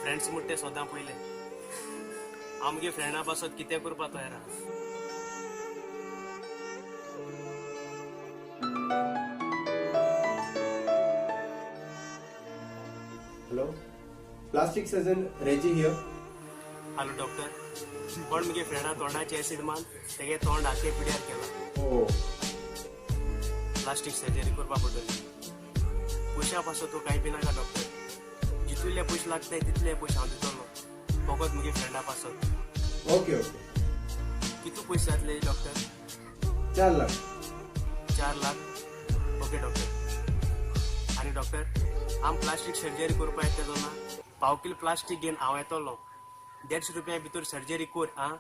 Friends म्हणटे सदां पयले. हांव मुगे फ्रेंडा पासत कितें करपा तयार आहा. Hello, plastic surgeon Reggie here. Hello doctor, कोण मुगे फ्रेंडा तोंडाचे एसीड मान तेगे तोंड आखे पिड्यार केला. ओ. प्लास्टीक सर्जरी करपा पडटली. पयशा पासत तूं कांय बी नाका डॉक्टर. जितले पयशे लागताय तितले पयशे हांव दितलो, फकत मुगे फ्रेंडा पासत. ओके ओके कितू पयशे जातले doctor? 4 lakh. 4 lakh? Okay doctor. आनी डॉक्टर, आम प्लास्टीक सर्जरी करपा येता तेन्ना पाव किल प्लास्टीक घेवन हांव येतलो. 150 रुपया भितर सर्जरी कर आं.